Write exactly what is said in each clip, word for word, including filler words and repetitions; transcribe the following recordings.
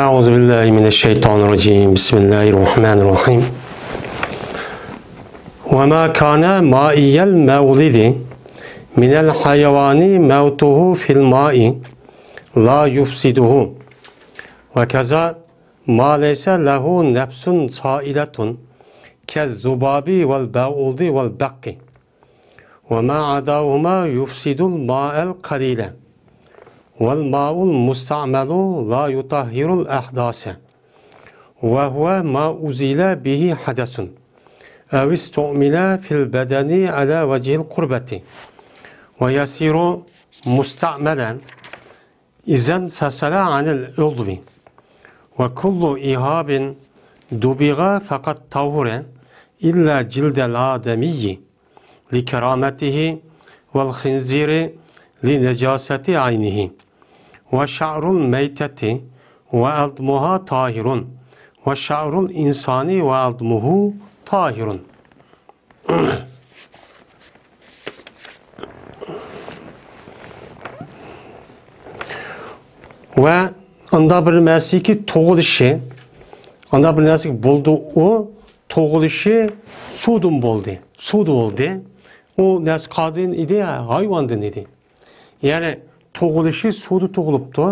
أعوذ بالله من الشيطان الرجيم. بسم الله الرحمن الرحيم. وما كان مائي المولد من الحيوان موته في الماء لا يفسده. وكذا ما ليس له نفس سائلة كالذباب والبعوض والبق. وما عداهما يفسد الماء القليل. والماء المستعمل لا يطهر الأحداث، وهو ما أزيل به حدث أو استعمل في البدن على وجه القربة، ويصير مستعملا إذا انفصل عن العضو. وكل إهاب دبغ فقد طهر إلا جلد الآدمي لكرامته، والخنزير لنجاسة عينه، وشعر الميتة وعظمها طاهر، وشعر الإنسان وعظمه طاهر. ۋە ئاندا بىر نەرسىكى تۇغۇلۇشى، ئاندا بىر نەرسىكى بولدى، ئۇ تۇغۇلۇشى سۇدىن بولدى. سۇدا بولدى. ئۇ نەرسە قاندىن ئىدى؟ ھايۋاندىن ئىدى. يەنى تۇغۇلۇشى سۇدا تۇغۇلۇپتۇ،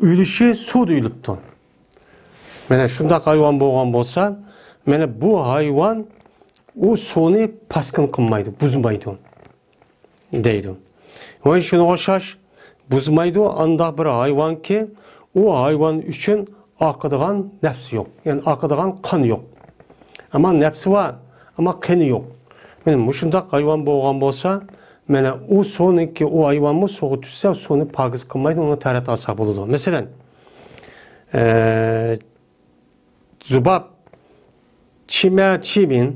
ئۆلۈشى سۇدا ئۆلۈپتۇ. مانا شۇنداق ھايۋان بولغان بولسا، مانا بۇ ھايۋان ئۇ سۇنى پاسكىنا قىلمايدۇ، بۇزمايدۇ دەيدۇ. ۋە شۇنىڭغا ئوخشاش بۇزمايدۇ، ئانداق بىر ھايۋانكى، ئۇ ھايۋان ئۈچۈن ئاقىدىغان نەپسى يوق، يەنى ئاقىدىغان قان يوق. ئەمما نەپسى بار، ئەمما قېنى يوق. مانا مۇشۇنداق ھايۋان بولغان بولسا، مانا ئۇ سۇنىڭكى، ئۇ ھايۋانمۇ سۇغا چۈشسە، سۇنى پاكىز قىلمايدۇ، ئۇنى تەھارەت ئالساق بولىدۇ. مەسىلەن، ئە، زۇباب، چىمە، چىۋىن،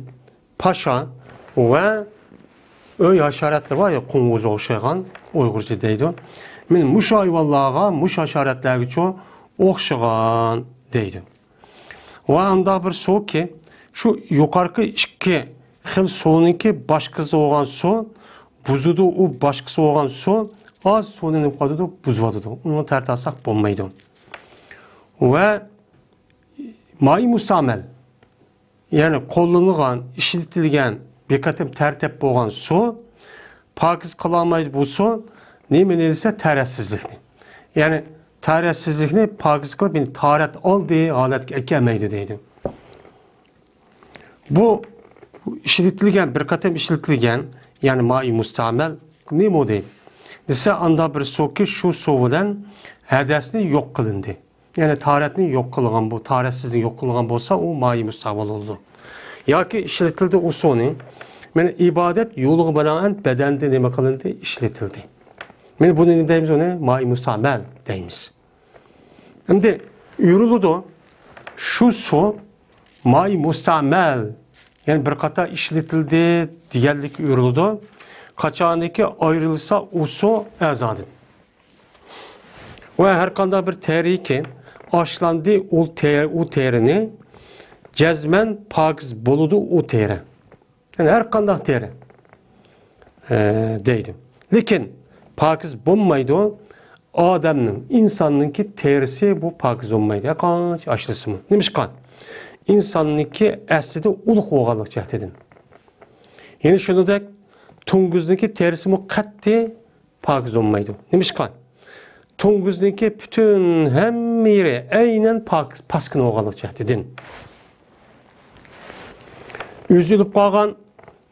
پاشا ۋە ئۆي ھاشاراتلىرى بار يا، قوڭغۇزغا ئوخشىغان، ئۇيغۇرچە دەيدۇ. مانا مۇشۇ ھايۋانلارغا، مۇشۇ ھاشاراتلارغىچۇ ئوخشىغان دەيدۇ. ۋە ئانداق بىر سۇكى، شۇ يۇقىرىقى ئىككى خىل سۇنىڭكى باشقىسى بولغان سۇ بۇزىدۇ، ئۇ باشقىسى بولغان سۇ ئاز سۇنى نېمە قىلىدۇ؟ بۇزۇۋاتىدۇ. ئۇنى تەھارەت ئالساق بولمايدۇ. ۋە مائى مۇستەئمەل، يەنى قوللىنىلغان، ئىشلىتىلگەن، بىر قېتىم تەھارەت بولغان سۇ پاكىز قىلالمايدۇ بۇ سۇ. نېمىنى دېسە، تەھارەتسىزلىكنى. يەنى تەھارەتسىزلىكنى پاكىز قىلىپ، يەنى تەھارەت ئالدى ھالەتكە ئەكەلمەيدۇ دەيدۇ. بۇ ئىشلىتىلگەن، بىر قېتىم ئىشلىتىلگەن، يەنى مائى مۇستەئمەل نېمە دەيدۇ؟ دېسە، ئاندا بىر سۇكى شۇ سۇ بىلەن ھەدەسنى يوق قىلىندى. يەنى تاھارەتنى يوق قىلغان بۇ، تاھارەتسىزلىكنى يوق قىلغان بولسا، ئۇ مائى مۇستەئمەل بولىدۇ. ياكى ئىشلىتىلدى ئۇ سۇنى. مانا ئىبادەت يولىغا بىلەن بەدەندە نېمە قىلىندى؟ ئىشلىتىلدى. مانا بۇنى نېمە دەيمىز؟ ئۇنى مائى مۇستەئمەل دەيمىز. ئەمدى ئۇيرۇلىدۇ. شۇ سۇ مائى مۇستەئمەل، يەنى بىر قاتار ئىشلىتىلدى دېگەنلىككە ئۇيرۇلىدۇ. قاچانكى ئايرىلسا ئۇ سۇ ئەزادىن. ۋە ھەر قانداق بىر تېرىكى ئاشلاندى، ئۇ تېرە، ئۇ تېرىنى جەزمەن پاكىز بولىدۇ ئۇ تېرە. يەنى ھەر قانداق تېرە، ئە، دەيدۇ. لېكىن پاكىز بولمايدۇ. ئادەمنىڭ، ئىنساننىڭكى تېرىسى بۇ پاكىز بولمايدۇ. ھەرقانچە ئاشلىسىمۇ. نېمىشقا؟ ئىنساننىڭكى ئەسلىدە ئۇلۇغ بولغانلىق جەھىتىدىن. يەنە شۇنىڭدەك توڭگۇزنىڭكى تېرىسىمۇ قەتئىي پاكىز بولمايدۇ. نېمىشقا؟ توڭگۇزنىڭكى پۈتۈن ھەممە يېرى ئەينەن پاكىز، پاسكىنا بولغانلىق جەھىتىدىن. ئۆزى ئۆلۈپ قالغان،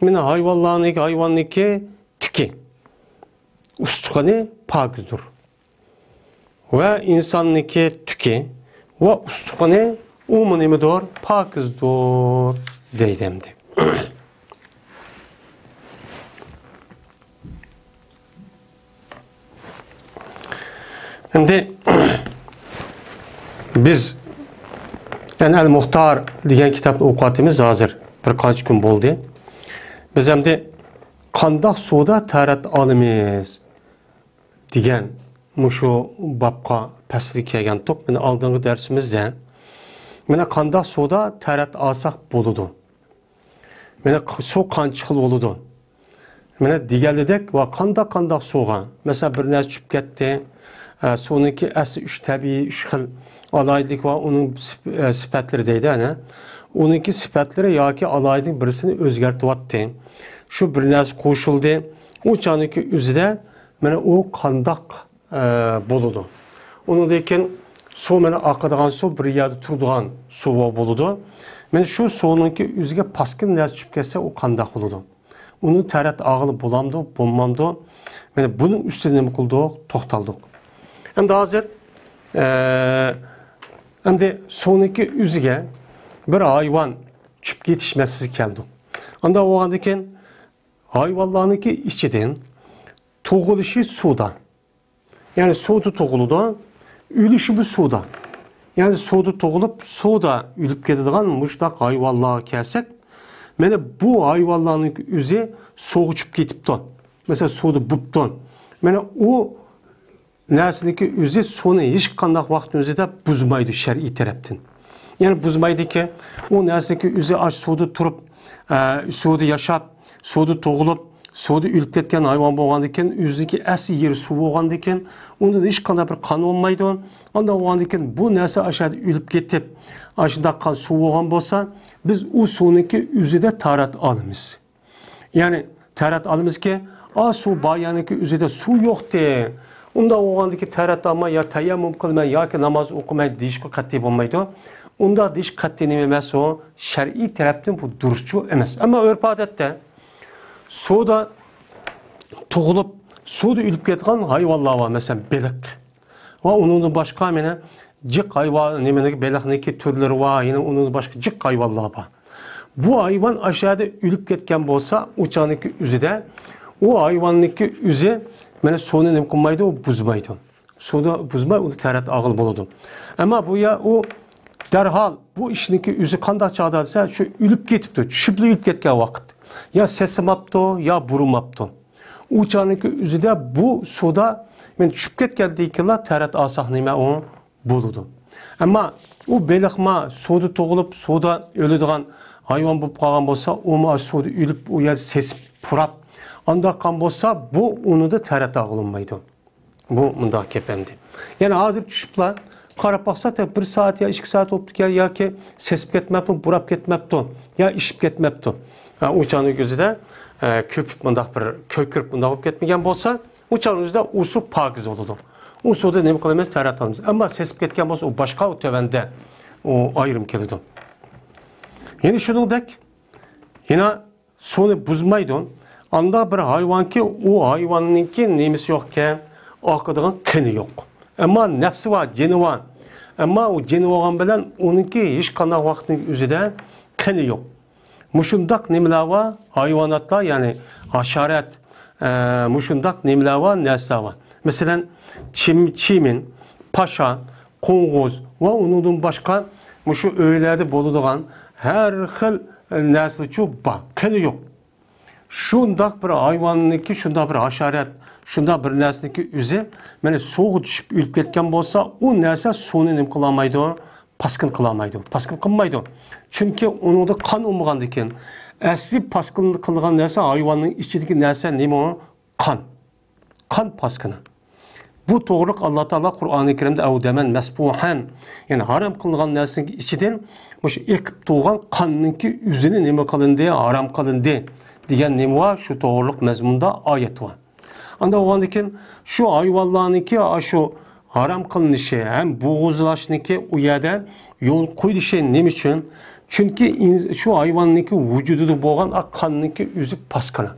مانا ھايۋانلارنىڭكى، ھايۋاننىڭكى تۈكى، ئۇستىخىنى پاكىزدۇر. ۋە ئىنساننىڭكى تۈكى ۋە ئۇستىخىنى، ئۇمۇ نېمىدۇر؟ پاكىزدۇر دەيدۇ ئەمدى. ئەمدى بىز، يەنى، ئەل مۇختار دېگەن كىتابنى ئوقۇۋاتىمىز ھازىر. بىر قانچە كۈن بولدى. بىز ئەمدى قانداق سۇدا تاھارەت ئالىمىز دېگەن مۇشۇ بابقا، پەسلىگە كەلگەنتۇق. مانا ئالدىنقى دەرسىمىزدە، مانا قانداق سۇدا تاھارەت ئالساق بولىدۇ؟ مانا سۇ قانچە خىل بولىدۇ؟ مانا دېگەنلىدەك، ۋە قانداق، قانداق سۇغا؟ مەسىلەن، بىر نەرسە چۈشۈپ كەتتى، ئە، سۇنىڭكى ئەسلى ئۈچ تەبىئىي، ئۈچ خىل ئالاھىدىلىك بار، ئۇنىڭ سۈپ-، ئە، سۈپەتلىرى دەيدۇ، ئەنە. ئۇنىڭكى سۈپەتلىرى ياكى ئالاھىدىلىك بىرسىنى ئۆزگەرتىۋاتتى. شۇ بىر نەرسە قوشۇلدى. ئۇ چاغنىڭكى ئۆزىدە، مانا، ئۇ قانداق، ئە، بولىدۇ؟ ئۇنىڭدىن كېيىن سۇ، مانا، ئاقىدىغان سۇ، بىر يەردە تۇرىدىغان سۇ بولىدۇ. مانا شۇ سۇنىڭكى ئۆزىگە پاسكىنا نەرسە چۈشۈپ كەتسە، ئۇ قانداق بولىدۇ؟ ئۇنى تەرەت ئالغىلى بولامدۇ، بولمامدۇ؟ مانا بۇنىڭ ئۈستىدە نېمە قىلدۇق؟ توختالدۇق. ئەمدى ھازىر، ئە، ئەمدى سۇنىڭكى ئۆزىگە بىر ھايۋان چۈشۈپ كېتىش مەسىلىسىگە كەلدۇق. ئانداق بولغاندىن كېيىن ھايۋانلارنىڭكى ئىچىدىن تۇغۇلۇشى سۇدا. يەنى سۇدا تۇغۇلىدۇ، ئۆلۈشىمۇ سۇدا. يەنى سۇدا تۇغۇلۇپ، سۇدا ئۆلۈپ كېتىدىغان مۇشۇنداق ھايۋانلارغا كەلسەك، مانا بۇ ھايۋانلارنىڭ ئۆزى سۇغا چۈشۈپ كېتىپتۇ. مەسىلەن، سۇدا بوپتۇ. مانا ئۇ نەرسىنىڭكى ئۆزى سۇنى ھېچقانداق ۋاقىتنىڭ ئۆزىدە بۇزمايدۇ شەرئىي تەرەپتىن. يەنى بۇزمايدىكەن، ئۇ نەرسىنىڭكى ئۆزى ئاشۇ سۇدا تۇرۇپ، ئە، سۇدا ياشاپ، سۇدا تۇغۇلۇپ، سۇدا ئۆلۈپ كەتكەن ھايۋان بولغاندىكىن، ئۆزىنىڭكى ئەسلى يېرى سۇ بولغاندىكىن، ئۇنىڭدا ھېچقانداق بىر قان بولمايدۇ. ئانداق بولغاندىكىن، بۇ نەرسە ئاشۇ يەردە ئۆلۈپ كېتىپ، ئاشۇنداق قان سۇ بولغان بولسا، بىز ئۇ سۇنىڭكى ئۆزىدە تاھارەت ئالىمىز. يەنى تەرەت ئالىمىزكى، ئا، سۇ بار يەرنىڭكى ئۆزىدە سۇ يوقتى. ئۇنداق بولغاندىكى تەرەت ئالماي يا تەيەممۇم قىلىمەن ياكى ناماز ئوقۇمەن دېيىشكە قەتئىي بولمايدۇ. ئۇنداق دېيىش قەتئىي نېمە ئەمەس ئۇ؟ شەرئىي تەرەپتىن بۇ دۇرۇسچۇ ئەمەس. ئەمما ئۆرپ-ئادەتتە سۇدا تۇغۇلۇپ، سۇدا ئۆلۈپ كەتكەن ھايۋانلار بار، مەسىلەن، بېلىق. ۋە ئۇنىڭدىن باشقا مانا جىق ھايۋان، نېمىنىڭكى، بېلىقنىڭكى تۈرلىرى بار، يەنە ئۇنىڭدىن باشقا جىق ھايۋانلار بار. بۇ ھايۋان ئاشۇ يەردە ئۆلۈپ كەتكەن بولسا، ئۇ چاغنىڭكى ئۆزىدە، ئۇ ھايۋاننىڭكى ئۆزى مانا سۇنى نېمە قىلمايدۇ، بۇزمايدۇ. سۇنى بۇزماي، ئۇنى تەرەت ئالغىلى بولىدۇ. ئەمما بۇ يا ئۇ دەرھال بۇ ئىشنىڭكى ئۆزى قانداق چاغدا دېسە، شۇ ئۆلۈپ كېتىپتۇ، چۈشۈپلا ئۆلۈپ كەتكەن ۋاقىت. يا سېسىماپتۇ، يا بۇرۇماپتۇ. ئۇ چاغنىڭكى ئۆزىدە بۇ سۇدا مەن چۈشۈپ كەتكەندىن كېيىنلا تەرەت ئالساق نېمە ئۇ؟ بولىدۇ. ئەمما ئۇ بېلىقما سۇدا تۇغۇلۇپ، سۇدا ئۆلىدىغان ھايۋان بولۇپ قالغان بولسا، ئۇمۇ سۇدا ئۆلۈپ، ئۇ يەردە سېسىپ، پۇراپ، ئانداق قالغان بولسا، بۇ ئۇنىدا تەرەت ئالغىلى بولمايدۇ. بۇ مۇنداق گەپ ئەمدى. يەنى ھازىر چۈشۈپلا قاراپ باقسا، تېخى بىر سائەت يا ئىككى سائەت بوپتىكەن ياكى سېسىپ كەتمەپتۇ، پۇراپ كەتمەپتۇ، يا ئىششىپ كەتمەپتۇ. ھە، ئۇ چاغنىڭ ئۆزىدە، ئە، كۆپۈپ مۇنداق بىر كۆكىرىپ مۇنداق بولۇپ كەتمىگەن بولسا، ئۇ چاغنىڭ ئۆزىدە ئۇ سۇ پاكىز بولىدۇ. ئۇ سۇدا نېمە قىلىمىز؟ تەرەت ئالىمىز. ئەمما سېسىپ كەتكەن بولسا، ئۇ باشقا، ئۇ تۆۋەندە ئۇ ئايرىم كېلىدۇ. يەنە شۇنىڭدەك، يەنە سۇنى بۇزمايدۇ. ئانداق بىر ھايۋانكى، ئۇ ھايۋاننىڭكى نېمىسى يوقكەن؟ ئاقىدىغان قېنى يوق. ئەمما نەپسى بار، جېنى بار. ئەمما ئۇ جېنى بولغان بىلەن ئۇنىڭكى ھېچقانداق ۋاقىتنىڭ ئۆزىدە قېنى يوق. مۇشۇنداق نېمىلەر بار؟ ھايۋاناتلار، يەنى ھاشارات، ئە، مۇشۇنداق نېمىلەر بار؟ نەرسىلەر بار. مەسىلەن، چىم-، چىمىن، پاشا، قوڭغۇز ۋە ئۇنىڭدىن باشقا مۇشۇ ئۆيلەردە بولىدىغان ھەر خىل، ئە، نەرسىلەرچۇ بار، قېنى يوق. شۇنداق بىر ھايۋاننىڭكى، شۇنداق بىر ھاشارات، شۇنداق بىر نەرسىنىڭكى ئۆزى، مانا، سۇغا چۈشۈپ ئۆلۈپ كەتكەن بولسا، ئۇ نەرسە سۇنى نېمە قىلالمايدۇ؟ پاسكىنا قىلالمايدۇ، پاسكىنا قىلمايدۇ. چۈنكى ئۇنىڭدا قان بولمىغاندىكىن، ئەسلى پاسكىنا قىلىدىغان نەرسە ھايۋاننىڭ ئىچىدىكى نەرسە نېمە ئۇ؟ قان. قان پاسكىنا. بۇ توغرىلىق ئاللا تائالا قۇرئانى كەرىمدە «ئەۋ دەمەن مەسپۇھەن»، يەنى ھارام قىلىنغان نەرسىنىڭ ئىچىدىن مۇشۇ ئېقىپ تۇرغان قاننىڭكى ئۆزىنى نېمە قىلىندى؟ ھارام قىلىندى دېگەن نېمە بار؟ شۇ توغرىلىق مەزمۇندا ئايەت بار. ئانداق بولغاندىكىن، شۇ ھايۋانلارنىڭكى ئاشۇ ھارام قىلىنىشى ھەم بوغۇزلاشنىڭكى ئۇ يەردە يول قويۇلۇشى نېمە ئۈچۈن؟ چۈنكى ئىن-، شۇ ھايۋاننىڭكى ۋۇجۇدىدا بولغان ئا قاننىڭكى ئۆزى پاسكىنا.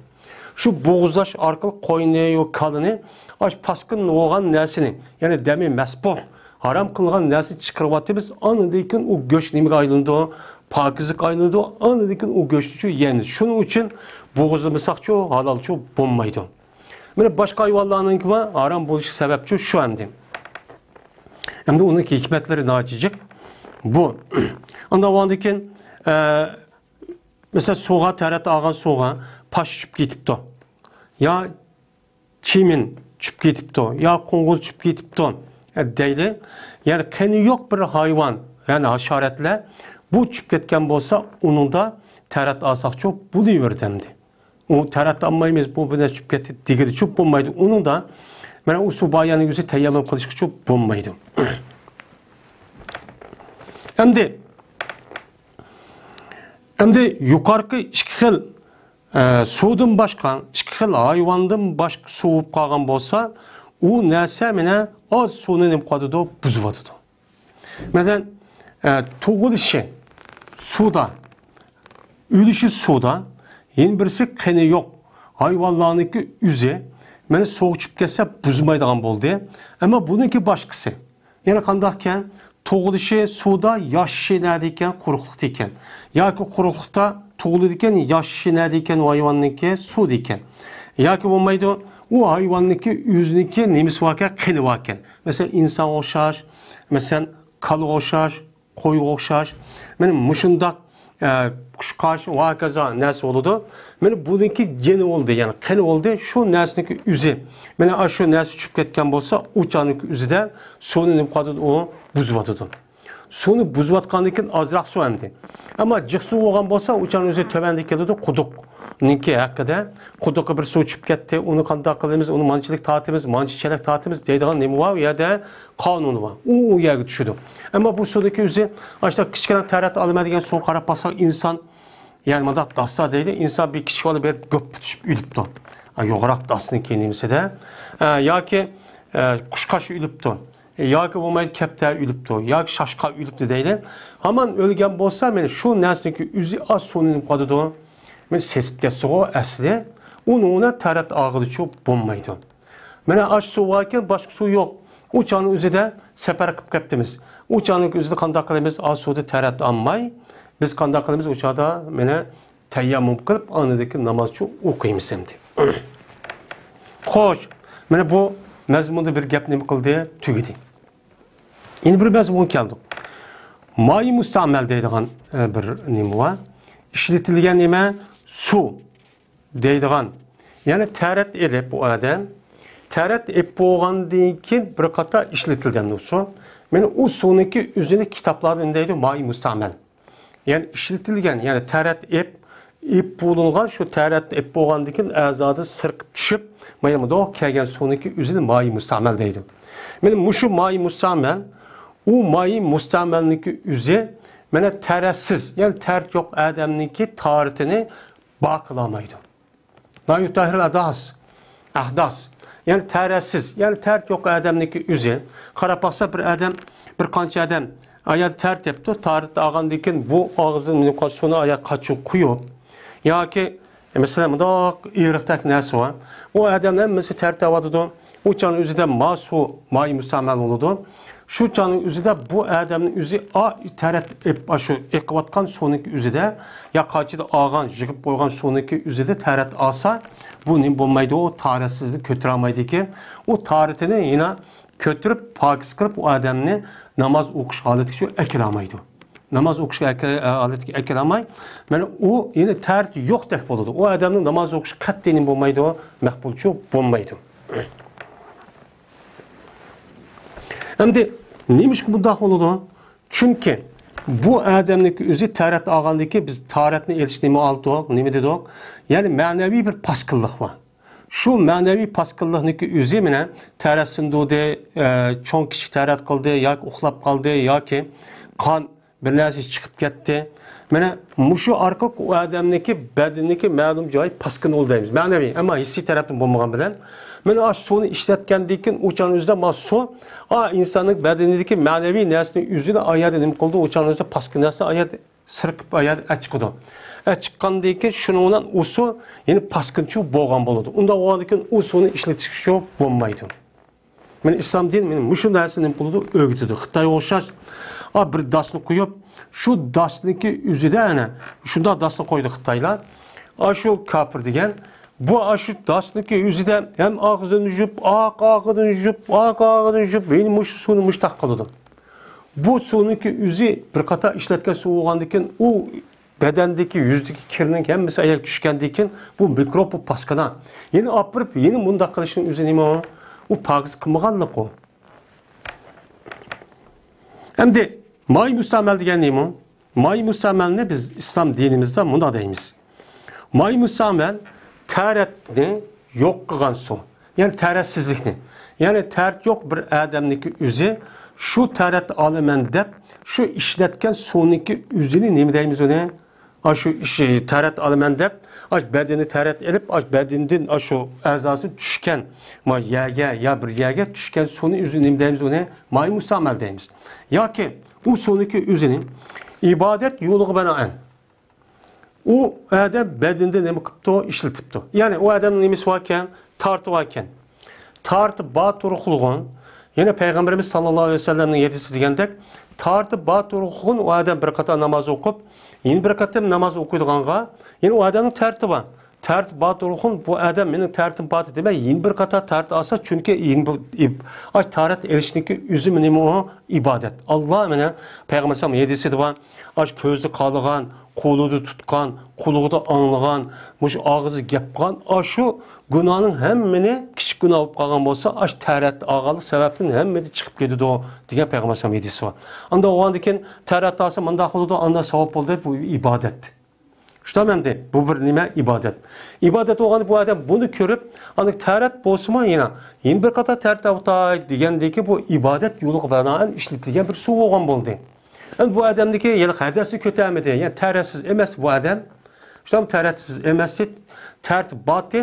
شۇ بوغۇزلاش ئارقىلىق قوينى يا كالىنى، ئاشۇ پاسكىنا بولغان نەرسىنى، يەنى دەمى مەسپۇھ، ھارام قىلغان نەرسىنى چىقىرىۋاتىمىز. ئاندىن كېيىن ئۇ گۆش نېمىگە ئايلىنىدۇ؟ پاكىزلىققا ئايلىنىدۇ. ئاندىن كېيىن ئۇ گۆشنىچۇ يەيمىز. شۇنىڭ ئۈچۈن بوغۇزلىمىساقچۇ ھالالچۇ بولمايدۇ. مانا باشقا ھايۋانلارنىڭكىمۇ ھارام بولۇشى سەۋەبچۇ شۇ ئەمدى. ئەمدى ئۇنىڭ ھېكمەتلىرى ناھايىتى جىق. بۇ. ئاندىن كېيىن، ئە، مەسىلەن، سۇغا، تەرەت ئالغان سۇغا پاش چۈشۈپ كېتىپتۇ. يا چىمىن چۈشۈپ كېتىپتۇ، يا قوڭغۇز چۈشۈپ كېتىپتۇ، ئە، دەيلى. يەنى قېنى يوق بىر ھايۋان، يەنى ھاشاراتلار بۇ چۈشۈپ كەتكەن بولسا، ئۇنىڭدا تەرەت ئالساقچۇ بولۇۋېرىدۇ ئەمدى. ئۇ تەرەت ئالمايمىز، بۇ بىر نەرسە چۈشۈپ كەتتى دېگىلى چۈشۈپ بولمايدۇ. ئۇنىڭدا مانا ئۇ سۇ بار يەرنىڭ ئۆزى تەيەممۇم قىلىشقىچۇ بولمايدۇ. ئەمدى، ئەمدى يۇقىرىقى ئىككى خىل، ئە، سۇدىن باشقا، ئىككى خىل ھايۋاندىن باشقا سۇ بولۇپ قالغان بولسا، ئۇ نەرسە مانا ئاز سۇنى نېمە قىلىۋاتىدۇ، بۇزۇۋاتىدۇ. مەسىلەن، ئە، تۇغۇلۇشى سۇدا، ئۆلۈشى سۇدا، يەنە بىرسى قېنى يوق ھايۋانلارنىڭكى ئۆزى، مانا سۇغا چۈشۈپ كەتسە بۇزمايدىغان بولدى. ئەمما بۇنىڭكى باشقىسى. يەنە قانداقكەن؟ تۇغۇلۇشى سۇدا، ياشىشى نەدىكەن؟ قۇرۇقلۇقتا ئىكەن. ياكى قۇرۇقلۇقتا تۇغۇلىدىكەن، ياشىشى نەدىكەن؟ ئۇ ھايۋاننىڭكى سۇدا ئىكەن. ياكى بولمايدۇ، ئۇ ھايۋاننىڭكى ئۆزىنىڭكى نېمىسى باركەن؟ قېنى باركەن. مەسىلەن، ئىنسانغا ئوخشاش، مەسىلەن، كالىغا ئوخشاش، قويغا ئوخشاش. مانا مۇشۇنداق، ئە، قۇشقاچ ۋە ھاكازا نەرسە بولىدۇ. مانا بۇنىڭكى گېنى بولدى، يەنى قېنى بولدى. شۇ نەرسىنىڭكى ئۆزى. مانا ئاشۇ نەرسە چۈشۈپ كەتكەن بولسا، ئۇ چاغنىڭكى ئۆزىدە سۇنى نېمە قىلىۋاتىدۇ؟ ئۇ بۇزۇۋاتىدۇ. سۇنى بۇزۇۋاتقاندىن كېيىن ئازراق سۇ ئەمدى. ئەمما جىق سۇ بولغان بولسا، ئۇ چاغنىڭ ئۆزى تۆۋەندە كېلىدۇ، قۇدۇقنىڭكى ھەققىدە. قۇدۇققا بىر سۇ چۈشۈپ كەتتى، ئۇنى قانداق قىلىمىز، ئۇنى مانچىلىك تارتىمىز، مانچە چېلەك تارتىمىز دەيدىغان نېمە بار ئۇ يەردە؟ قانۇنى بار. ئۇ، ئۇ يەرگە چۈشىدۇ. ئەمما بۇ سۇدىكى ئۆزى، ئاشۇنداق كىچىككىنە تەرەت ئالىمەن دېگەن سۇغا قاراپ باقساق، ئىنسان، يەنى مۇنداق داستا دەيلى، ئىنسان بىر كىچىك بالا بېرىپ گۆپ پۈتۈشۈپ ئۆلۈپتۇ. ئا، يوغراق داستىنىڭكى نېمىسىدە. ئە، ياكى، ئە، قۇشقاچ ئۆلۈپتۇ. ياكى بولمايدۇ، كەپتەر ئۆلۈپتۇ. ياكى شاشقا ئۆلۈپتۇ دەيلى. ھامان ئۆلگەن بولسا، مانا شۇ نەرسىنىڭكى ئۆزى ئاز سۇنى نېمە قىلىدۇ؟ مانا سېسىپ كەتسىغۇ ئەسلى. ئۇنىڭ بىلەن تەرەت ئالغىلىچۇ بولمايدۇ. مانا ئاشۇ سۇ باركەن، باشقا سۇ يوق. ئۇ چاغنىڭ ئۆزىدە سەپەر قىلىپ كەپتىمىز. ئۇ چاغنىڭ ئۆزىدە قانداق قىلىمىز؟ ئا سۇدا تەرەت ئالماي، بىز قانداق قىلىمىز؟ ئۇ چاغدا مانا تەيەممۇم قىلىپ، ئاندىن نامازچۇ ئوقۇيمىز ئەمدى. خوش، مانا بۇ مەزمۇندا بىر گەپ نېمە قىلدى؟ تۈگىدى. يەنە بىر مەزمۇنغا كەلدۇق. مائى مۇستەمەل دەيدىغان، ئە، بىر نېمە بار. ئىشلىتىلگەن نېمە؟ سۇ. دەيدىغان. يەنى تەرەت ئېلىپ بۇ ئادەم، تەرەت ئېلىپ بولغاندىن كېيىن بىر قاتار ئىشلىتىلگەن سۇ. مانا ئۇ سۇنىڭكى ئۆزىنى كىتابلاردا نېمە دەيدۇ؟ مائى مۇستەمەل. يەنى ئىشلىتىلگەن، يەنى تەرەت ئېلىپ، ئېلىپ بولۇنغان، شۇ تەرەت ئېلىپ بولغاندىن كېيىن ئەزادىن سىرقىپ چۈشۈپ، مانا مۇنداق كەلگەن سۇنىڭكى ئۆزىنى مائى مۇستەمەل دەيدۇ. مانا مۇشۇ مائى مۇستەمەل، ئۇ مائى مۇستەمەلنىڭكى ئۆزى، مانا تەرەتسىز، يەنى تەرەت يوق ئادەمنىڭكى تاھارىتىنى بار قىلالمايدۇ. لا يۇتەھھىرۇل ئەھداس. ئەھداس. يەنى تەرەتسىز. يەنى تەرەت يوق ئادەمنىڭكى ئۆزى. قاراپ باقسا بىر ئادەم، بىر قانچە ئادەم ئاياغدا تەرەت ئېلىپتۇ. تەرەت ئالغاندىن كېيىن بۇ ئاغزىدىن سۇنى ئاياغ قاچۇق قۇيۇپ. ياكى، مەسىلەن، مۇنداق ئېرىقتەك نەرسە بار. ئۇ ئادەمنىڭ ھەممىسى تەرەت ئېلىۋاتىدۇ. ئۇ چاغنىڭ ئۆزىدە ما سۇ، مائى مۇستەمەل بولىدۇ. شۇ چاغنىڭ ئۆزىدە بۇ ئادەمنىڭ ئۆزى ئا تەرەت ئېپ-، ئاشۇ ئېقىۋاتقان سۇنىڭكى ئۆزىدە يا قاچىدا ئالغان، يىغىپ قويغان سۇنىڭكى ئۆزىدە تەرەت ئالسا، بۇ نېمە بولمايدۇ؟ ئۇ تاھارەتسىزلىك كۆتۈرەلمەيدىكەن. ئۇ تاھارىتىنى يەنە كۆتۈرۈپ، پاكىز قىلىپ، ئۇ ئادەمنى ناماز ئوقۇش ھالىتىگە شۇ ئەكىلەلمەيدۇ. ناماز ئوقۇشقا ئەكە-، ھالىتىگە ئەكىلەلمەي، مانا ئۇ يەنە تەرىتى يوقتەك بولىدۇ. ئۇ ئادەمنىڭ ناماز ئوقۇشى قەتئىي نېمە بولمايدۇ؟ مەقبۇلچۇ بولمايدۇ. ئەمدى نېمىشقا بۇنداق بولىدۇ؟ چۈنكى بۇ ئادەمنىڭكى ئۆزى تەرەت ئالغاندىكى، بىز تەرەتنى ئېلىش نېمە ئالدۇق، نېمە دېدۇق؟ يەنى مەنىۋى بىر پاسكىنلىق بار. شۇ مەنىۋى پاسكىنلىقنىڭكى ئۆزى مانا تەرەت سۇندۇردى، ئە، چوڭ كىچىك تەرەت قىلدى ياكى ئۇخلاپ قالدى ياكى قان بىر نەرسە چىقىپ كەتتى. مانا مۇشۇ ئارقىلىق ئۇ ئادەمنىڭكى بەدىنىدىكى مەلۇم جايى پاسكىنا بولدى دەيمىز. مەنىۋى، ئەمما ھېسسىي تەرەپتىن بولمىغان بىلەن. مانا ئاشۇ سۇنى ئىشلەتكەندىن كېيىن ئۇ چاغنىڭ ئۆزىدە مانا سۇ، ئا، ئىنساننىڭ بەدىنىدىكى مەنىۋى نەرسىنى ئۆزىنى ئاياغدا نېمە قىلدى؟ ئۇ چاغنىڭ ئۆزىدە پاسكىنا نەرسە ئاياغدا سىرقىپ ئاياغدا ئەچىقىدۇ. ئەچىققاندىن كېيىن شۇنىڭ بىلەن ئۇ سۇ يەنە پاسكىنىچۇ بولغان بولىدۇ. ئۇنداق بولغاندىن كېيىن ئۇ سۇنى ئىشلىتىشكە بولمايدۇ. مانا ئىسلام دىنى مانا مۇشۇ نەرسىنى نېمە قىلىدۇ؟ ئۆگىتىدۇ. خىتايغا ئوخشاش، ئا، بىر داسنى قويۇپ، شۇ داسنىڭكى ئۆزىدە ئەنە شۇنداق داسنى قويدى خىتايلار. ئا، شۇ كاپىر دېگەن، بۇ ئا، شۇ داسنىڭكى ئۆزىدە ھەم ئاغزىنى يۇيۇپ، ئاق ئاغزىنى يۇيۇپ، ئاق ئاغزىنى يۇيۇپ، يەنە مۇشۇ سۇنى مۇشتاق قىلىدۇ. بۇ سۇنىڭكى ئۆزى بىر قاتار ئىشلەتكەن سۇ بولغاندىن كېيىن، ئۇ بەدەندىكى، يۈزدىكى كىرنىڭ ھەممىسى ئاياغ چۈشكەندىن كېيىن، بۇ مىكروب، بۇ پاسكىنا. يەنە ئاپىرىپ، يەنە مۇنداق قىلىشنىڭ ئۆزى نېمە ئۇ؟ ئۇ پاكىز قىلمىغانلىق ئۇ. ئەمدى مائى مۇستەمەل دېگەن نېمە ئۇ؟ مائى مۇستەمەلنى بىز ئىسلام دىنىمىزدا مۇنداق دەيمىز. مائى مۇستەمەل تەرەتنى يوق قىلغان سۇ. يەنى تەرەتسىزلىكنى. يەنى تەرەت يوق بىر ئادەمنىڭكى ئۆزى شۇ تەرەت ئالىمەن دەپ، شۇ ئىشلەتكەن سۇنىڭكى ئۆزىنى نېمە دەيمىز ئۇنى؟ ئاشۇ ئىش، تەرەت ئالىمەن دەپ، ئاش بەدىنى تەرەت ئېلىپ، ئاش بەدىنىدىن ئاشۇ ئەزاسى چۈشكەن، ما يەرگە، يا بىر يەرگە چۈشكەن سۇنى ئۆزىنى نېمە دەيمىز ئۇنى؟ ماي مۇستەمەل دەيمىز. ياكى ئۇ سۇنىڭكى ئۆزىنى ئىبادەت يولىغا بىنائەن، ئۇ ئادەم بەدىنىدە نېمە قىپتۇ؟ ئىشلىتىپتۇ. يەنى ئۇ ئادەمنىڭ نېمىسى باركەن؟ تارتى باركەن. تارتى بار تۇرۇقلۇغۇن. يەنە پەيغەمبىرىمىز ساللاللاھۇ ئەلەيھى ۋەسەللەمنىڭ ھەدىسى دېگەندەك، تارتى بار تۇرۇقلۇغۇن ئۇ ئادەم بىر قاتار ناماز ئوقۇپ، يەنە بىر قېتىم ناماز ئوقۇيدىغانغا، يەنە ئۇ ئادەمنىڭ تارتى بار. تارتى بار تۇرۇقلۇغۇن، بۇ ئادەم مېنىڭ تارتىم بار دېمەي، يەنە بىر قاتار تارتى ئالسا، چۈنكى يەنە بۇ ئىب-، ئاش تارەت ئېلىشنىڭكى ئۆزى نېمە ئۇ؟ ئىبادەت. ئاللا مانا پەيغەمبەر ھەدىسىدە بار. ئاش كۆزى قارىغان، قولىدا تۇتقان، قۇلىقىدا ئاڭلىغان، مۇشۇ ئاغزى گەپ قىلغان، ئاشۇ گۇناھنىڭ ھەممىنى، كىچىك گۇناھ بولۇپ قالغان بولسا، ئاش تەرەت ئالغانلىق سەۋەبتىن ھەممىدە چىقىپ كېتىدۇ، دېگەن پەيغەمبەر ئەلەيھىسسالام ھەدىسى بار. ئاندىن ئۇندىن كېيىن تەرەت ئالسا مۇنداق بولىدۇ، ئاندا ساۋاب بولدى، بۇ ئىبادەت. شۇنداق ئەمدى، بۇ بىر نېمە؟ ئىبادەت. ئىبادەت بولغاندا بۇ ئادەم بۇنى كۆرۈپ، ئاندىن تەرەت بولسىمۇ يەنە، يەنە بىر قاتار تەرەت ئاۋۇتاي دېگەندىكى بۇ ئىبادەت يولىغا بىنائەن ئىشلىتىلگەن بىر سۇ بولغان بولدى. ئەمدى بۇ ئادەمدىكى ھېلىقى ھەدەسنى كۆتەرمىدى. يەنى تەرەتسىز ئەمەس بۇ ئادەم. شۇنداق تەرەتسىز ئەمەس، تەرتىپ بارتى.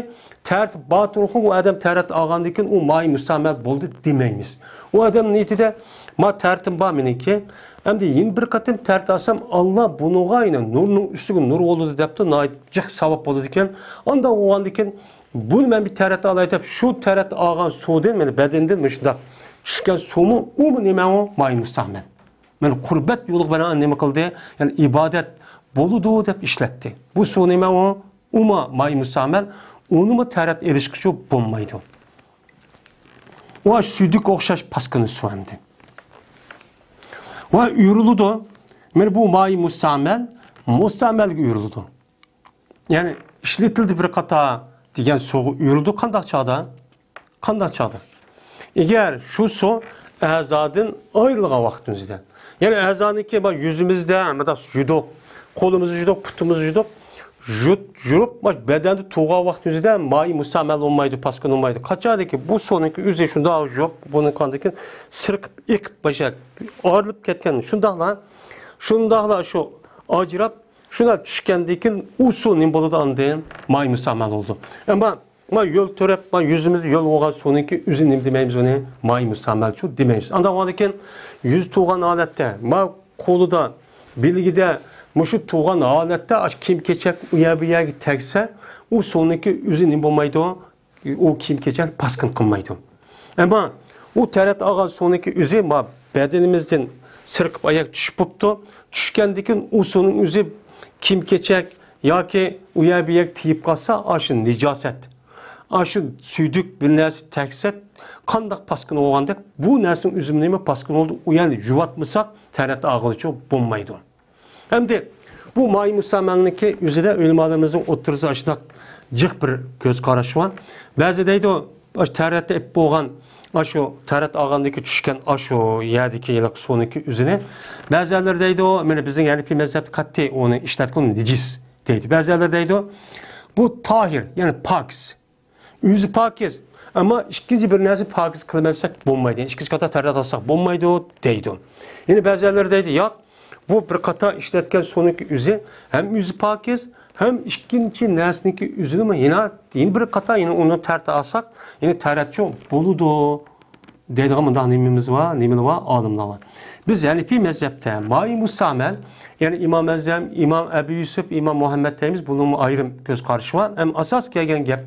تەرتىپ بار تۇرۇقى ئۇ ئادەم تەرەت ئالغاندىن كېيىن ئۇ ماي مۇستەمەل بولدى دېمەيمىز. ئۇ ئادەم نىيىتىدە، ما تەرتىم بار مېنىڭكى. ئەمدى يەنە بىر قېتىم تەرەت ئالسام، ئاللا بۇنىڭغا يەنە نۇرنىڭ ئۈستىگە نۇر بولىدۇ دەپتۇ، ناھايىتى جىق ساۋاب بولىدىكەن. ئانداق بولغاندىن كېيىن بۇنى مەن بىر تەرەت ئالاي دەپ، شۇ تەرەت ئالغان سۇدىن، مانا بەدىنىدىن مۇشۇنداق چۈشكەن سۇمۇ، ئۇمۇ نېمە ئۇ؟ ماي مۇستەمەل. مانا قۇربەت يولىغا بىنائەن نېمە قىلدى؟ يەنى ئىبادەت بولىدۇ دەپ ئىشلەتتى. بۇ سۇ نېمە ئۇ؟ ئۇمۇ ماي مۇستەمەل، ئۇنىمۇ تەرەت ئېلىشقىچە بولمايدۇ. ئۇ سۈيدۈك ئوخشاش پاسكىنا سۇ ئەمدى. ۋە ئۇيرۇلىدۇ. مانا بۇ ماي مۇستەمەل، مۇستەمەلگە ئۇيرۇلىدۇ. يەنى ئىشلىتىلدى بىر قاتار دېگەن سۇغا ئۇيرۇلىدۇ. قانداق چاغدا؟ قانداق چاغدا؟ ئەگەر شۇ سۇ ئەزادىن ئايرىلغان ۋاقتىمىزدا. يەنى ئەزانىڭكى بار يۈزىمىزدە مۇنداق يۇدۇق، قولىمىزنى يۇدۇق، پۇتىمىزنى يۇدۇق، يۇت-، يۇرۇپ، بار بەدەندە تۇرغان ۋاقتىمىزدا ماي مۇستەمەل بولمايدۇ، پاسكىنا بولمايدۇ. قاچاندىكى بۇ سۇنىڭكى ئۆزى شۇنداق يۇرۇپ، بۇنىڭ قاندىكى سىرقىپ ئېقىپ باشا ئايرىلىپ كەتكەن. شۇنداقلا، شۇنداقلا شۇ ئاجراپ، شۇنداق چۈشكەندىن كېيىن ئۇ سۇ نېمە بولىدۇ ئاندىن؟ ماي مۇستەمەل بولىدۇ. ئەمما ما يۆل تۆرەپ، ما يۈزىمىزدە يۆل بولغان سۇنىڭكى ئۆزى نېمە دېمەيمىز ئۇنى؟ ماي مۇستەمەلچۇ دېمەيمىز. ئانداق بولغاندىن كېيىن يۈز تۇرغان ھالەتتە، ما قولىدا، بىلىكىدە مۇشۇ تۇرغان ھالەتتە ئاشۇ كىيىم-كېچەك ئۇ يەر بۇ يەرگە تەگسە، ئۇ سۇنىڭكى ئۆزى نېمە بولمايدۇ؟ ئۇ كىيىم-كېچەكنى پاسكىنا قىلمايدۇ. ئەمما ئۇ تەرەت ئالغان سۇنىڭكى ئۆزى ما بەدىنىمىزدىن سىرقىپ ئاياغ چۈشۈپ بوپتۇ. چۈشكەندىن كېيىن ئۇ سۇنىڭ ئۆزى كىيىم-كېچەك ياكى ئۇ يەر بۇ يەرگە تېگىپ قالسا، ئاشۇ نىجاسەت، ئاشۇ سۈيدۈك بىر نەرسە تەگسە، قانداق پاسكىنا بولغاندەك، بۇ نەرسىنىڭ ئۆزى نېمە پاسكىنا بولدى، ئۇ يەرنى يۇۋاتمىساق، تەرەت ئالغىلىچۇ بولمايدۇ. ئەمدى بۇ ماي مۇستەمەلنىڭكى ئۆزىدە ئۆلىمالىرىمىزنىڭ ئوتتۇرىسىدا ئاشۇنداق جىق بىر كۆز قاراش بار. بەزى دەيدۇ، ئاشۇ تەرەتتە ئېلىپ بولغان، ئاشۇ تەرەت ئالغاندىكى چۈشكەن ئاشۇ يەردىكى ھېلىقى سۇنىڭكى ئۆزىنى. بەزىلەر دەيدۇ، مانا بىزنىڭ ھەنىپىي مەزھەپتە قەتئىي ئۇنى ئىشلەتكىلى نىجىس دەيدۇ. بەزىلەر دەيدۇ، بۇ تاھىر، يەنى پاكىز. ئۆزى پاكىز. ئەمما ئىككىنچى بىر نەرسە پاكىز قىلىمەن دېسەك بولمايدۇ. يەنى ئىككىنچى قاتار تەرەت ئالساق بولمايدۇ دەيدۇ. يەنە بەزىلەر دەيدۇ، ياق، بۇ بىر قاتار ئىشلەتكەن سۇنىڭكى ئۆزى ھەم ئۆزى پاكىز، ھەم ئىككىنچى نەرسىنىڭكى ئۆزىنىمۇ يەنە، يەنە بىر قاتار يەنە ئۇنى تەرەت ئالساق، يەنە تەرەتچۇ بولىدۇ دەيدىغان مۇنداق نېمىمىز بار، نېمىلەر بار، ئالىملار بار. بىز ھەنىپىي مەزھەپتە ماي مۇستەمەل، يەنى ئىمام ئەزەم، ئىمام ئەبۇ يۈسۈپ، ئىمام مۇھەممەد دەيمىز، بۇنىڭمۇ ئايرىم كۆز قارىشى بار. ئەمما ئاساس كەلگەن گەپ،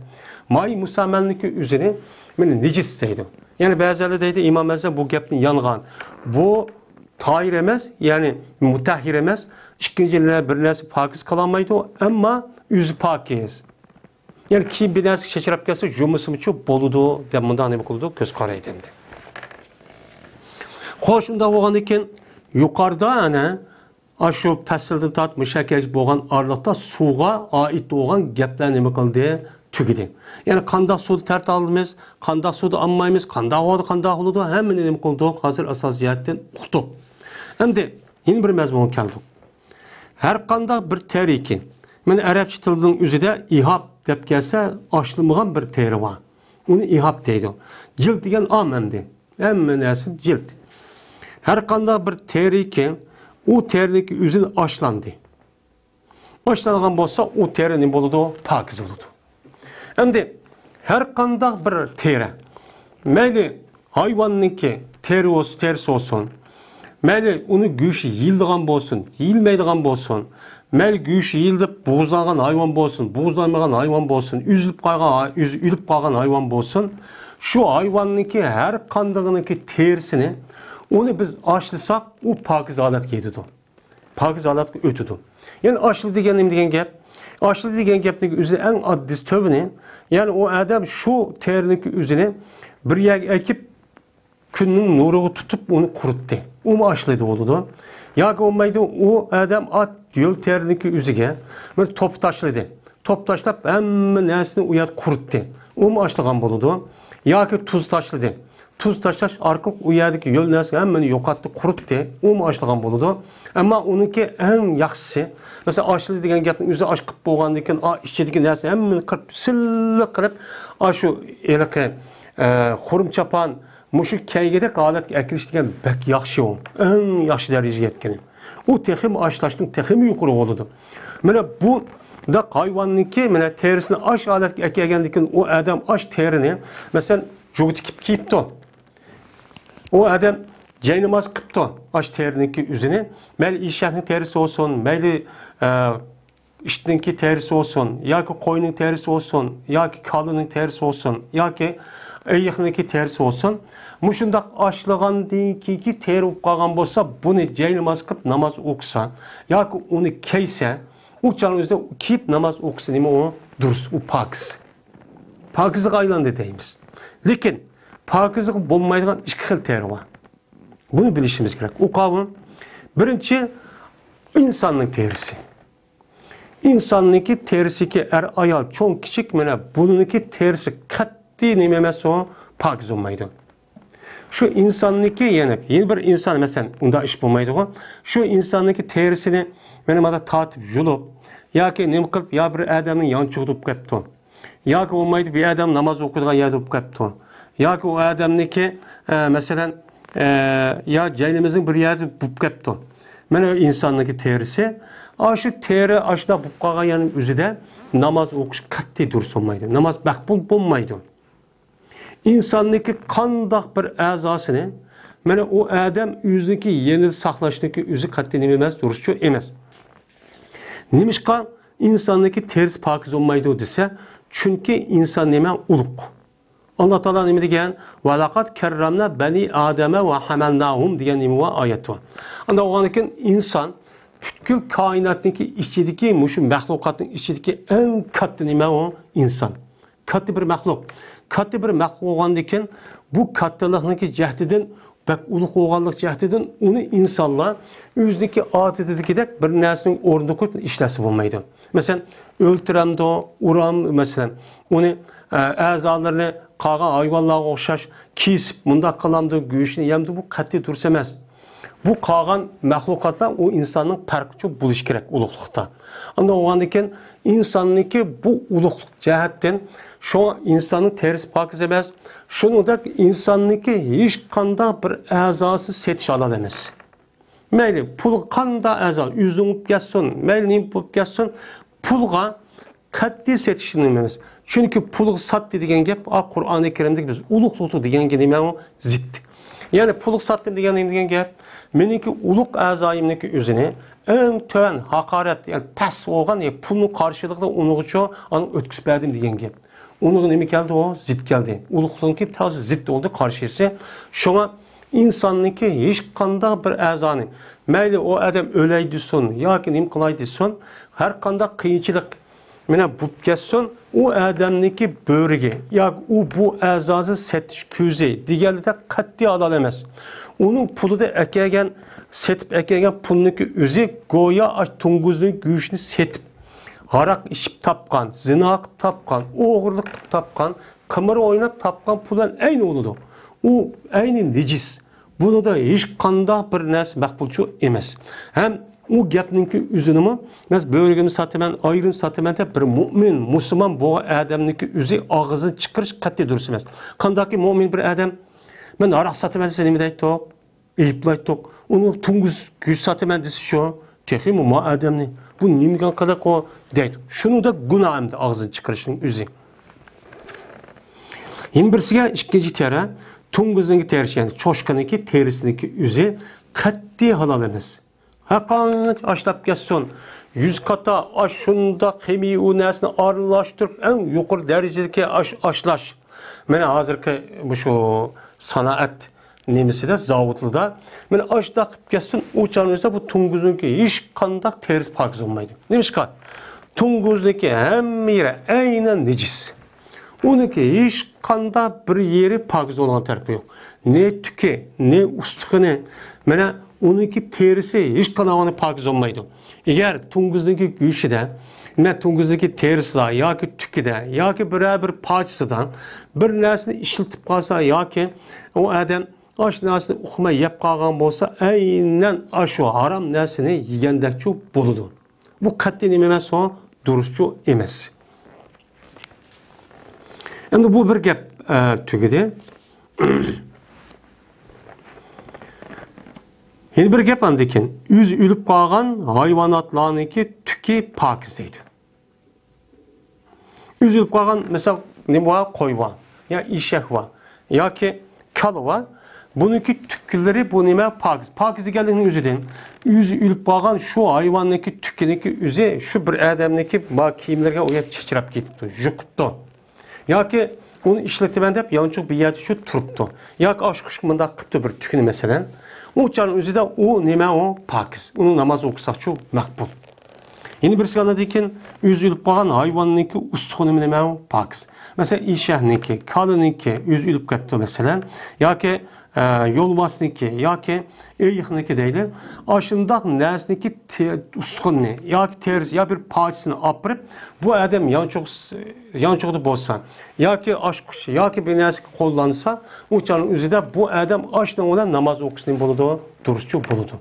ماي مۇستەمەلنىڭكى ئۆزىنى مانا نىجىس دەيدۇ. يەنى بەزىلەر دەيدۇ، ئىمام ئەزەم بۇ گەپنى يانغان. بۇ تاھىر ئەمەس، يەنى مۇتەھھىر ئەمەس، ئىككىنچى بىر نەرسە پاكىز قىلالمايدۇ، ئەمما ئۆزى پاكىز. يەنى كېيىن بىر نەرسە چېچىراپ كەتسە، يۇمىسىمۇچۇ بولىدۇ دەپ مۇنداق نېمە قىلىدۇ، كۆز قارايدۇ ئەمدى. خوش، ئۇنداق بولغاندىن كېيىن يۇقىرىدا ئەنە ئاشۇ پەسىلدىن تارتىپ مۇشۇ يەرگىچە بولغان ئارىلىقتا سۇغا ئائىت بولغان گەپلەر نېمە قىلدى؟ تۈگىدى. يەنى قانداق سۇدا تەرەت ئالىمىز، قانداق سۇدا ئالمايمىز، قانداق بولىدۇ، قانداق بولىدۇ، ھەممىنى نېمە قىلدۇق؟ ھازىر ئاساسىي جەھەتتىن ئۇقتۇق. ئەمدى يەنە بىر مەزمۇنغا كەلدۇق. ھەر قانداق بىر تېرىكى، مانا ئەرەبچە تىلنىڭ ئۆزىدە ئىھاب دەپ كەلسە، ئاشلىمىغان بىر تېرى بار. ئۇنى ئىھاب دەيدۇ. جىلد دېگەن ئام ئەمدى. ھەممە نەرسە جىلد. ھەر قانداق بىر تېرىكى، ئۇ تېرىنىڭكى ئۆزىنى ئاشلاندى. ئاشلانغان بولسا، ئۇ تېرە نېمە بولىدۇ؟ پاكىز بولىدۇ. ئەمدى ھەر قانداق بىر تېرە، مەيلى ھايۋاننىڭكى تېرە بولسا، تېرىسى بولسۇن، مەيلى ئۇنى گۆشى يېيىلىدىغان بولسۇن، يېيىلمەيدىغان بولسۇن، مەيلى گۆشى يېيىلىپ بوغۇزلانغان ھايۋان بولسۇن، بوغۇزلانمىغان ھايۋان بولسۇن، ئۈزۈلۈپ قالغان، ئۈز-، ئۆلۈپ قالغان ھايۋان بولسۇن، شۇ ھايۋاننىڭكى ھەر قاندىقىنىڭكى تېرىسىنى ئۇنى بىز ئاشلىساق، ئۇ پاكىز ھالەتكە يېتىدۇ. پاكىز ھالەتكە ئۆتىدۇ. يەنى ئاشلىدى دېگەن نېمە دېگەن گەپ؟ ئاشلىدى دېگەن گەپنىڭ ئۆزى ئەڭ ئاددىيسى تۆۋىنى، يەنى ئۇ ئادەم شۇ تېرىنىڭكى ئۆزىنى بىر يەرگە ئەكىپ، كۈننىڭ نۇرىغا تۇتۇپ ئۇنى قۇرۇتتى. ئۇمۇ ئاشلىدى بولىدۇ. ياكى بولمايدۇ، ئۇ ئادەم ئات يۆل تېرىنىڭكى ئۆزىگە بىر توپا تاشلىدى. توپا تاشلاپ ھەممە نەرسىنى ئۇ يەردە قۇرۇتتى. ئۇمۇ ئاشلىغان بولىدۇ. ياكى تۇز تاشلىدى. تۇز تاشلاش ئارقىلىق ئۇ يەردىكى يۆل نەرسە ھەممىنى يوقاتتى، قۇرۇتتى، ئۇمۇ ئاشلىغان بولىدۇ. ئەمما ئۇنىڭكى ئەڭ ياخشىسى، مەسىلەن، ئاشلىدى دېگەن گەپنىڭ ئۆزى ئاش قىلىپ بولغاندىن كېيىن، ئا، ئىچىدىكى نەرسە ھەممىنى قىرىپ، سىللىق قىلىپ، ئاشۇ ھېلىقى، ئە، خۇرۇم چاپان، مۇشۇ كەيگۈدەك ھالەتكە ئەكېلىش دېگەن بەك ياخشى ئۇ. ئەڭ ياخشى دەرىجىگە يەتكىنى. ئۇ تېخىمۇ ئاشلاشتىن تېخىمۇ يۇقىرى بولىدۇ. مانا بۇنداق ھايۋاننىڭكى، مانا، تېرىسىنى ئاش ھالەتكە ئەكەلگەندىن كېيىن، ئۇ ئادەم ئاش تېرىنى، مەسىلەن، جۇغ تىكىپ كىيىپتۇ. ئۇ ئادەم جايناماز قىپتۇ، ئاش تېرىنىڭكى ئۆزىنى. مەيلى ئېشەكنىڭ تېرىسى بولسۇن، مەيلى، ئە، ئىتنىڭكى تېرىسى بولسۇن، ياكى قوينىڭ تېرىسى بولسۇن، ياكى كالىنىڭ تېرىسى بولسۇن، ياكى ئېيىقنىڭكى تېرىسى بولسۇن. مۇشۇنداق ئاشلىغاندىن كېيىنكى تېرە بولۇپ قالغان بولسا، بۇنى جايناماز قىلىپ ناماز ئوقۇسا، ياكى ئۇنى كىيسە، ئۇ چاغنىڭ ئۆزىدە كىيىپ ناماز ئوقۇسا، نېمە ئۇ؟ دۇرۇس، ئۇ پاكىز. پاكىزغا ئايلاندى دەيمىز. لېكىن پاكىزغا بولمايدىغان ئىككى خىل تېرە بار. بۇنى بىلىشىمىز كېرەك. ئۇ قاۋۇ، بىرىنچى، ئىنساننىڭ تېرىسى. ئىنساننىڭكى تېرىسىكى ئەر-ئايال، چوڭ-كىچىك، مانا بۇنىڭكى تېرىسى قەتئىي نېمە ئەمەس ئۇ، پاكىز بولمايدۇ. شۇ ئىنساننىڭكى، يەنى، يەنە بىر ئىنسان، مەسىلەن، ئۇنداق ئىش بولمايدىغۇ. شۇ ئىنساننىڭكى تېرىسىنى مانا مانا تارتىپ يۇلۇپ، ياكى نېمە قىلىپ، يا بىر ئادەمنىڭ يانچۇقىدا بولۇپ قېپتۇ. ياكى بولمايدۇ، بۇ ئادەم ناماز ئوقۇيدىغان يەردە بولۇپ قېپتۇ. ياكى ئۇ ئادەمنىڭكى، ئە، مەسىلەن، ئە، يا جاينامىزنىڭ بىر يەردە بولۇپ قېپتۇ. مانا ئىنساننىڭكى تېرىسى، ئاشۇ تېرە ئاشۇنداق بولۇپ قالغان يەرنىڭ ئۆزىدە ناماز ئوقۇش قەتئىي دۇرۇس بولمايدۇ. ناماز مەقبۇل بولمايدۇ. ئىنساننىڭكى قانداق بىر ئەزاسىنى، مانا ئۇ ئادەم ئۆزىنىڭكى يېنىدا ساقلاشنىڭكى ئۆزى قەتئىي نېمە ئەمەس، دۇرۇسچۇ ئەمەس. نېمىشقا ئىنساننىڭكى تېرىسى پاكىز بولمايدۇ دېسە، چۈنكى ئىنسان نېمە؟ ئۇلۇغ. ئاللا تائالا نېمە دېگەن؟ «ۋەلەقەد كەررەمنا بەنى ئادەمە ۋە ھەمەلناھۇم» دېگەن نېمە بار؟ ئايەت بار. ئانداق بولغاندىكىن ئىنسان پۈتكۈل كائىناتنىڭكى ئىچىدىكى مۇشۇ مەخلۇقاتنىڭ ئىچىدىكى ئەڭ كاتتا نېمە ئۇ؟ ئىنسان. كاتتا بىر مەخلۇق. كاتتا بىر مەخلۇق بولغاندىكىن، بۇ كاتتىلىقنىڭكى جەھىتىدىن، بەك ئۇلۇغ بولغانلىق جەھىتىدىن ئۇنى ئىنسانلار ئۆزىنىڭكى ئادىتىدىكىدەك بىر نەرسىنىڭ ئورنىدا قويۇپ ئىشلەتسە بولمايدۇ. مەسىلەن، ئۆلتۈرەمدۇ، ئۇرام، مەسىلەن، ئۇنى، ئە، ئەزالىرىنى قالغان ھايۋانلارغا ئوخشاش كېسىپ، مۇنداق قىلامدۇ، گۆشىنى يەمدۇ، بۇ قەتئىي دۇرۇس ئەمەس. بۇ قالغان مەخلۇقاتلار ئۇ ئىنساننىڭ پەرقىچۇ بولۇشى كېرەك ئۇلۇغلۇقتا. ئانداق بولغاندىكىن ئىنساننىڭكى بۇ ئۇلۇغلۇق جەھەتتىن شۇڭا ئىنساننىڭ تېرىسى پاكىز ئەمەس. شۇنىڭدەك ئىنساننىڭكى ھېچقانداق بىر ئەزاسى سېتىش ھالال ئەمەس. مەيلى، پۇلغا قانداق ئەزا، ئۈزۈم بولۇپ كەتسۇن، مەيلى نېمە بولۇپ كەتسۇن، پۇلغا قەتئىي سېتىش نېمە ئەمەس. چۈنكى پۇلغا ساتتى دېگەن گەپ، ئا، قۇرئانى كەرىمدىكى بىز ئۇلۇغلۇق دېگەنگە نېمە ئۇ؟ زىت. يەنى پۇلغا ساتتىم دېگەن نېمە دېگەن گەپ؟ مېنىڭكى ئۇلۇغ ئەزايىمنىڭكى ئۆزىنى ئەڭ تۆۋەن ھاقارەت، يەنى پەس بولغان، يەنى پۇلنىڭ قارشىلىقىدا ئۇنىڭغىچۇ ئانا ئۆتكۈزۈپ بەردىم دېگەن گەپ. ئۇنىڭغا نېمە كەلدى ئۇ؟ زىت كەلدى. ئۇلۇغلۇقنىڭكى تازا زىت بولدى قارشىسى. شۇڭا ئىنساننىڭكى ھېچقانداق بىر ئەزانى، مەيلى ئۇ ئادەم ئۆلەي دېسۇن ياكى نېمە قىلاي دېسۇن، ھەر قانداق قىيىنچىلىق مانا بوپ كەتسۇن، ئۇ ئادەمنىڭكى بۆرىگە ياكى ئۇ بۇ ئەزاسى سېتىش كۆزى دېگەنلىكتە قەتئىي ھالال ئەمەس. ئۇنىڭ پۇلىدا ئەكەلگەن، سېتىپ ئەكەلگەن پۇلنىڭكى ئۆزى گويا ئاش توڭگۇزنىڭ گۆشىنى سېتىپ، ھاراق ئىچىپ تاپقان، زىنا قىلىپ تاپقان، ئوغرىلىق قىلىپ تاپقان، قىمار ئويناپ تاپقان پۇل بىلەن ئەينى بولىدۇ. ئۇ ئەينى نىجىس. بۇنىڭدا ھېچقانداق بىر نەرسە مەقبۇلچۇ ئەمەس. ھەم ئۇ گەپنىڭكى ئۆزىنىمۇ، مەسىلەن، بۆرىگىمنى ساتىمەن، ئايرىم ساتىمەن دەپ، بىر مۆمىن، مۇسۇلمان بولغان ئادەمنىڭكى ئۆزى ئاغزىدىن چىقىرىش قەتئىي دۇرۇس ئەمەس. قانداقكى مۆمىن بىر ئادەم، مەن ھاراق ساتىمەن دېسە، نېمە دەيتتۇق؟ ئەيىبلەيتتۇق. ئۇنى تۇڭگۇز گۆش ساتىمەن دېسىچۇ؟ تېخىمۇ ما ئادەمنى، بۇ نېمە قىلىق ئۇ؟ دەيدۇ. شۇنىڭدەك گۇناھ ئەمدى ئاغزىدىن چىقىرىشنىڭ ئۆزى. يەنە بىرسىگە ئىككىنچى تېرە، توڭگۇزنىڭكى تېرىسى، يەنى چوشقىنىڭكى تېرىسىنىڭكى ئۆزى قەتئىي ھالال ئەمەس. ھەرقانچە ئاشلاپ كەتسۇن، يۈز قاتا ئاش شۇنداق خىمىيە ئۇ نەرسىنى ئارىلاشتۇرۇپ، ئەڭ يۇقىرى دەرىجىدىكى ئاش، ئاشلاش. مانا ھازىرقى مۇشۇ سانائەت نېمىسىدە، زاۋۇتلىدا، مانا ئاشۇنداق قىلىپ كەتسۇن، ئۇ چاغنىڭ ئۆزىدە بۇ توڭگۇزنىڭكى ھېچقانداق تېرىسى پاكىز بولمايدۇ. نېمىشقا؟ توڭگۇزنىڭكى ھەممە يېرى ئەينەن نىجىس. ئۇنىڭكى ھېچقانداق بىر يېرى پاكىز بولغان تەرىپى يوق. نە تۈكى، نە ئۇستىخىنى، مانا ئۇنىڭكى تېرىسى ھېچقانداق پاكىز بولمايدۇ. ئەگەر توڭگۇزنىڭكى گۆشىدە، مە توڭگۇزنىڭكى تېرىسىدا ياكى تۈكىدە ياكى بىرەر بىر پارچىسىدا بىر نەرسىنى ئىشلىتىپ قالسا ياكى ئۇ ئادەم ئاشۇ نەرسىنى ئۇقماي يەپ قالغان بولسا، ئەينەن ئاشۇ ھارام نەرسىنى يېگەندەكچۇ بولىدۇ. بۇ قەتئىي نېمە ئەمەس، ئۇ دۇرۇسچۇ ئەمەس. ئەمدى بۇ بىر گەپ، ئە، تۈگىدى. يەنە بىر گەپ ئاندىن كېيىن، ئۆزى ئۆلۈپ قالغان ھايۋاناتلارنىڭكى تۈكى پاكىز دەيدۇ. ئۆزى ئۆلۈپ قالغان، مىسال، نېمە بار؟ قوي بار، يا ئېشەك بار، ياكى كالا بار. بۇنىڭكى تۈكلىرى بۇ نېمە؟ پاكىز. پاكىز دېگەنلىكنىڭ ئۆزىدىن، ئۆزى ئۆلۈپ قالغان شۇ ھايۋاننىڭكى تۈكىنىڭكى ئۆزى شۇ بىر ئادەمنىڭكى ما كىيىملىرىگە ئۇ يەر چىرچىراپ كېتىپتۇ، يۇقۇپتۇ. ياكى ئۇنى ئىشلىتىمەن دەپ يانچۇق بىر يەردە شۇ تۇرۇپتۇ. ياكى ئاشۇ قۇشقا مۇنداق قىپتۇ بىر تۈكنى مەسىلەن. ئۇ چاغنىڭ ئۆزىدە ئۇ نېمە ئۇ؟ پاكىز. ئۇنىڭ ناماز ئوقۇساقچۇ مەقبۇل. يەنە بىرسى ئاندىن كېيىن ئۆزى ئۆلۈپ قالغان ھايۋاننىڭكى ئۇستىخىنى نېمە ئۇ؟ پاكىز. مەسىلەن، ئېشەكنىڭكى، كالىنىڭكى ئۆزى ئۆلۈپ كەپتۇ مەسىلەن. ياكى، ئە، يولۋاسنىڭكى ياكى ئېيىقنىڭكى دەيلى. ئاشۇنداق نەرسىنىڭكى تې-، ئۇستىخىنىنى ياكى تېرىسى يا بىر پارچىسىنى ئاپىرىپ، بۇ ئادەم يانچۇق، يانچۇقىدا بولسا ياكى ئاچقۇچ ياكى بىر نەرسىگە قوللانسا، ئۇ چاغنىڭ ئۆزىدە بۇ ئادەم ئاشۇنىڭ بىلەن ناماز ئوقۇسا نېمە بولىدۇ؟ دۇرۇسچۇ بولىدۇ.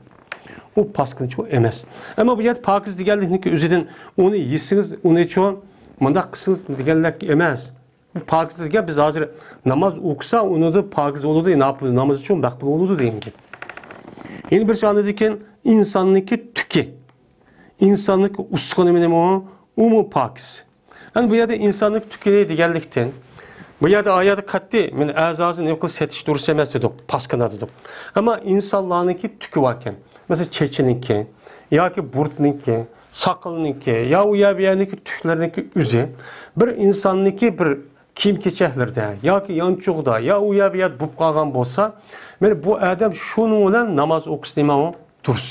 ئۇ پاسكىنچۇ ئەمەس. ئەمما بۇ يەردە پاكىز دېگەنلىكنىڭكى ئۆزىدىن ئۇنى يېسىڭىز، ئۇنىچۇ مۇنداق قىلسىڭىز دېگەنلىك ئەمەس. بۇ پاكىز دېگەن بىز ھازىر ناماز ئوقۇسا، ئۇنىڭدا پاكىز بولىدۇ، ناپ-، نامىزى ئۈچۈن مەقبۇل بولىدۇ دېگەن گەپ. يەنە بىر ئاندىن كېيىن ئىنساننىڭكى تۈكى. ئىنساننىڭكى ئۇستىخىنى نېمە ئۇ؟ ئۇمۇ پاكىز. ئەمدى بۇ يەردە ئىنساننىڭكى تۈكى دېگەنلىكتىن، بۇ يەردە ئايەتتە قەتئىي، مانا ئەزاسى نېمە قىلىش سېتىش دۇرۇس ئەمەس دېدۇق، پاسكىنا دېدۇق. ئەمما ئىنسانلارنىڭكى تۈكى باركەن. مەسىلەن، چېچىنىڭكى ياكى بۇرۇتنىڭكى، ساقىلىنىڭكى يا ئۇ يەر بۇ يەرنىڭكى تۈكلىرىنىڭكى ئۆزى بىر ئىنساننىڭكى بىر كىيىم-كېچەكلىرىدە ياكى يانچۇقىدا يا ئۇ يەر بۇ يەردە بولۇپ قالغان بولسا، مانا بۇ ئادەم شۇنىڭ بىلەن ناماز ئوقۇسا نېمە ئۇ؟ دۇرۇس.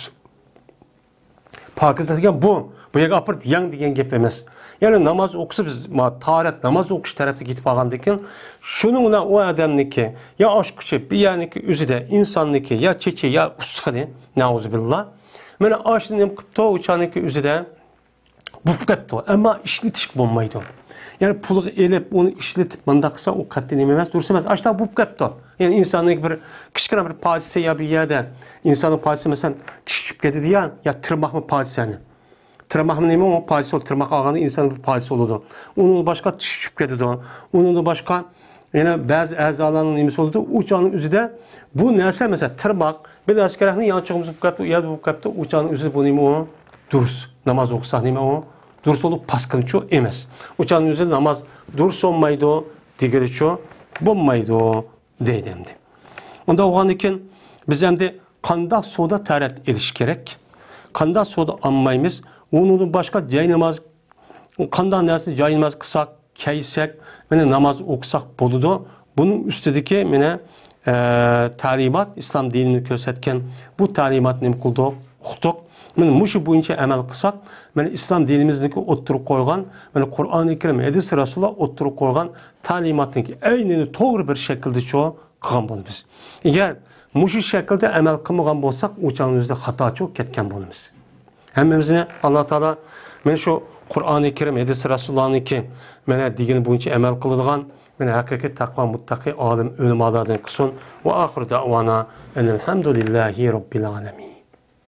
پاكىز دېگەن بۇ، بۇ يەرگە ئاپىرىپ يەڭ دېگەن گەپ ئەمەس. يەنى ناماز ئوقۇسا بىز ما-، تاھارەت ناماز ئوقۇش تەرەپتە كېتىپ قالغاندىن كېيىن، شۇنىڭ بىلەن ئۇ ئادەمنىڭكى يا ئاچقۇچى، بۇ يەرنىڭكى ئۆزىدە، ئىنساننىڭكى يا چېچى، يا ئۇستىخىنى، نەئۇزۇبىللا. مانا ئاشۇنى نېمە قىپتۇ، ئۇ چاغنىڭكى ئۆزىدە بوپ قاپتۇ، ئەمما ئىشلىتىشكە بولمايدۇ. يەنى پۇلغا ئېلىپ، ئۇنى ئىشلىتىپ، مۇنداق قىلسا، ئۇ قەتئىي نېمە ئەمەس، دۇرۇس ئەمەس. ئاشۇنداق بوپ قاپتۇ. يەنى ئىنساننىڭ بىر كىچىككىنە بىر پارچىسى يا بىر يەردە، ئىنساننىڭ پارچىسى، مەسىلەن، چىش چۈشۈپ كېتىدۇ يا، يا تىرماقمۇ پارچىسى يەنى. تىرماقمۇ نېمە؟ ئۇ پارچىسى بولىدۇ. تىرماق ئالغاندا ئىنساننىڭ بىر پارچىسى بولىدۇ. ئۇنىڭدىن باشقا چىش چۈشۈپ كېتىدۇ. ئۇنىڭدىن باشقا يەنە بەزى ئەزالارنىڭ نېمىسى بولىدۇ، ئۇ چاغنىڭ ئۆزىدە بۇ نەرسە، مەسىلەن، تىرماق، بىر نەرسە كېرەكنى يانچۇقىمىز بولۇپ كەپتۇ، ئۇ يەردە بولۇپ كەپتۇ، ئۇ چاغنىڭ ئۆزىدە بۇ نېمە ئۇ؟ دۇرۇس. ناماز ئوقۇساق نېمە ئۇ؟ دۇرۇس بولۇپ پاسكىنىچۇ ئەمەس. ئۇ چاغنىڭ ئۆزىدە ناماز دۇرۇس بولمايدۇ، دېگىلىچۇ بولمايدۇ دەيدۇ ئەمدى. ئۇنداق بولغاندىن كېيىن بىز ئەمدى قانداق سودا تەرەت ئېلىش كېرەك؟ قانداق سودا ئالمايمىز؟ ئۇنىڭدىن باشقا جايناماز قانداق نەرسىنى جايناماز قىلساق، كىيسەك، مانا ناماز ئوقۇساق بولىدۇ. بۇنىڭ ئۈستىدىكى مانا، ئە، تەلىمات، ئىسلام دىنىمىز كۆرسەتكەن بۇ تەلىماتنى نېمە قىلدۇق؟ ئۇقتۇق. مانا مۇشۇ بويىچە ئەمەل قىلساق، مانا ئىسلام دىنىمىزنىڭكى ئوتتۇرىغا قويغان، مانا قۇرئانى كەرىم، ھەدىسى رەسۇلۇللا ئوتتۇرىغا قويغان تەلىماتنىڭكى ئەينىنى توغرا بىر شەكىلدىچۇ قىلغان بولىمىز. ئەگەر مۇشۇ شەكىلدە ئەمەل قىلمىغان بولساق، ئۇ چاغنىڭ ئۆزىدە خاتاچۇ كەتكەن بولىمىز. ھەممىمىزنى ئاللا تائالا مانا شۇ قۇرئانى كەرىم، ھەدىسى رەسۇلۇللانىڭكى مانا دېگىنى بويىچە ئەمەل قىلىدىغان، مېنى ھەقىقىي تەقۋا مۇتتەقىي ئالىم ئۆلىمالاردىن قىلسۇن. ۋە ئاخىر دەۋانا ئەنىلھەمدۇلىللاھى رەببىل ئالەمىن.